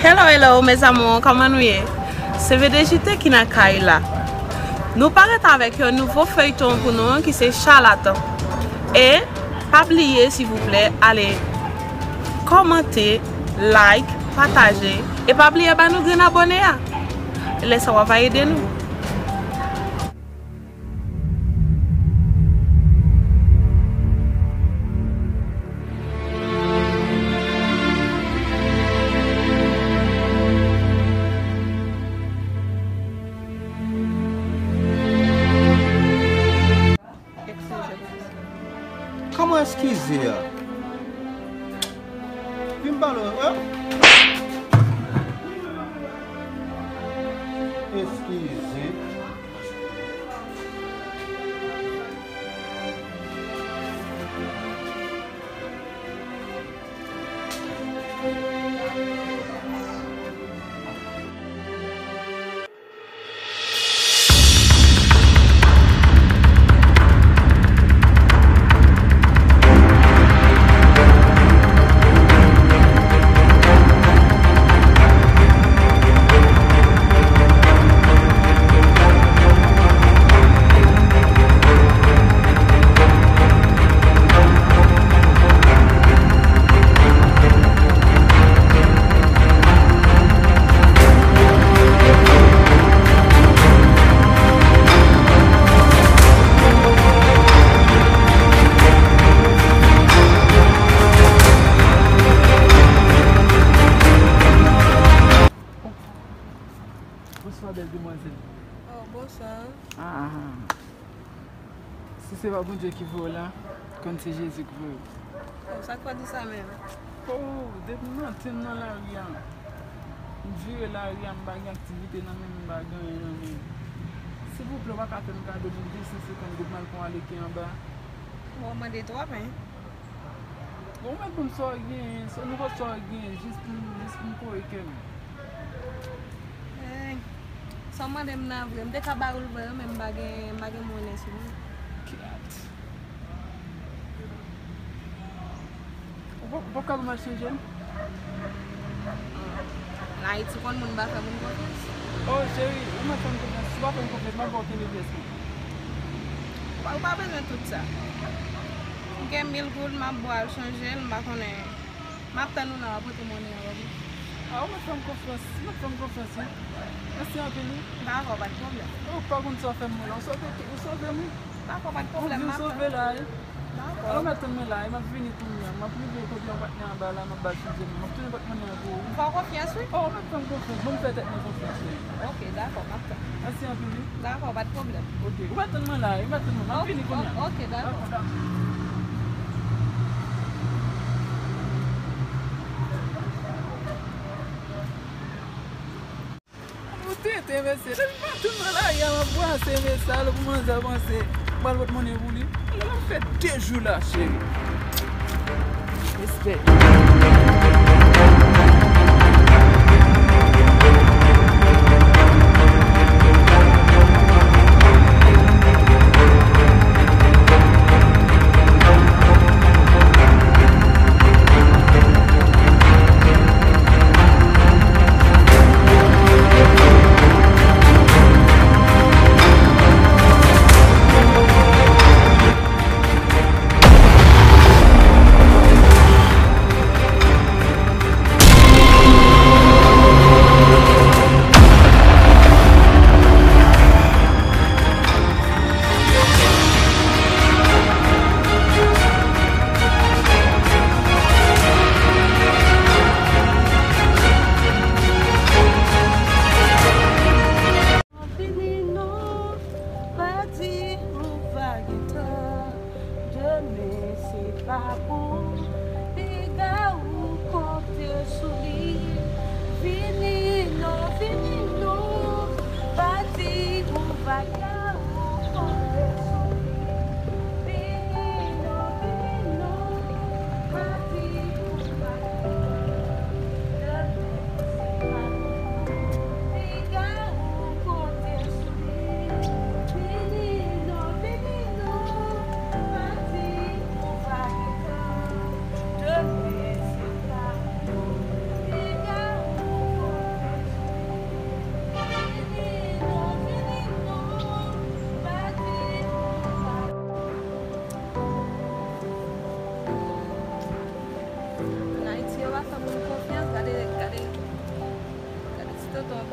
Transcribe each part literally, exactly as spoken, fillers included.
Hello, hello, mes amours, kòman nou ye? Se V D J T ki nan kay la. Nou parèt avèk yon nouvo feyton pou nou ki se Chalatan. E pa bliye, silvouplè, ale kòmante, like, pataje, e pa bliye ba nou grenn abòne a. Lè sa w ap ede nou. Kòman eskize a? Vin pale w, hein? Eskize. Bonswa, bèl demwazèl. Oh, bonswa. Ah, ah, ah. Si se pa Bondye ki voye w la, konn se Jezi ki voye w. Oh, sa k fè w di sa menm? Oh, depi maten m nan lari a. M vire lari a, m pa gen aktivite nan men m, m pa gen anyen nan men m. Silvouplè, w pa ka fè m kado de de san senkant goud m al pran ale ki anba? Ou mande twòp, hein? Bon, ou mèt ban m sa w genyen, sa, nouvo sa w genyen, jis pou m, jis pou m kore kè m. Eh, sa w mande m nan vre, m te ka ba ou l vre wi, men m pa gen, m pa gen monnen sou mwen. Kat. Ou p-, ou p ap ka ban m al chanje l? Nan Ayiti, konn moun pa fè moun konfyans. Oh, cheri, ou mèt fè m konfyans. Si w pa fè m konfyans, m ap ba w kenbe pyès mwen. Ou pa, ou pa bezwen tout sa. M gen mil goud, m ap ba w al chanje l, m pa konnen. M ap tann ou la, w ap pote monnen an ban mwen. Ah, ou mèt fè m konfyans, ou mèt fè m konfyans, wi. Mèsi anpil, wi. Dakò, pa t pwoblèm. Ou pa konn sa w fè m, mwen la. Ou sove, ou sove m, wi. Dakò, pa t pwoblèm, m ap tann. Ou sove la, wi. Dakò. Alò, mèt tann mwen la, wi. M ap vini kounye a. M ap rive kote yon patnè anba la, m ap ba l chanje, m ap tounen pòt monnen an pou ou. M fè w konfyans, wi. Oh, ou mèt fè m konfyans. Bon, m fè tèt mwen konfyans, wi. Ok, dakò, m ap tann. Mèsi anpil, wi. Dakò, pa t pwoblèm. Ok, ou mèt tann mwen la, wi, ou mèt tann mwen. M ap vini kounye a. Ok, dakò. Dakò, dakò. Ou tenten, mesye. Depi maten nan lari a, m ap brase mesye a, lè pou manzè panse m pral pot monnen pou li. Alò, m ap fè de jou la, cheri. Respè.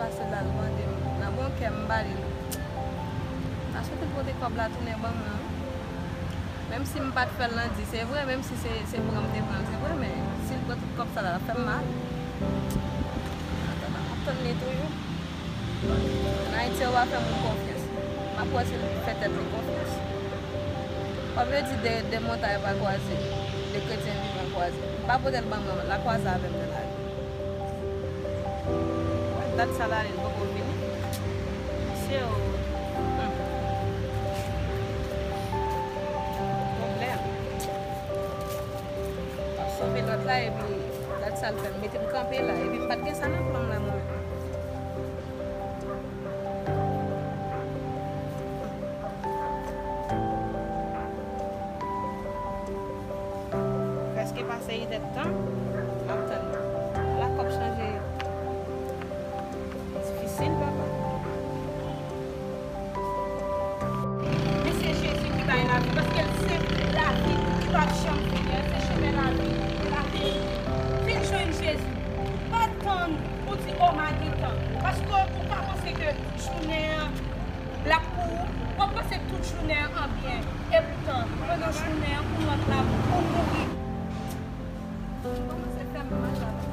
Pase l al mande m nan bon kè m ba li l. M ta swete l pote kòb la tounen ban m nan wi. Menm si m pa t fè l nan di, se vre, menm si se, se pran m te pran l, se vre, men si l pran tout kòb sa la, l ap fè m mal. An atandan, m ap tann li toujou. Nan Ayiti, yo pa fè moun konfyans. M ap wè si l fè tèt li konfyans. Kòm yo di, de, de montay pa kwaze, de kretyen vivan kwaze. M pa pote l ban m nan, l a kwaze avè m nan lari. Dat sa la, li poko vini. Mesye, o. Hmm. Pwoblèm. M ap sove lòt la, epi dat sa l fè m mete m kanpe la, epi m pa t gen sa nan plan m la, mwen menm. Prèske pase inèdtan, m ap tann li. Ala kòb chanje difisil, papa. Men se Jezi ki bay lavi, paske l se lavi ki p ap janm fini an. Se chemen lavi, laverite. Vin jwenn Jezi. Pa tann pou di, "O, m a gen tan." Paske ou ka panse ke jounen an l ap pou ou. W ap panse tout jounen an byen. Epoutan, pandan jounen an, ou nan trab, ou mouri. Kòmanse fè m mal la.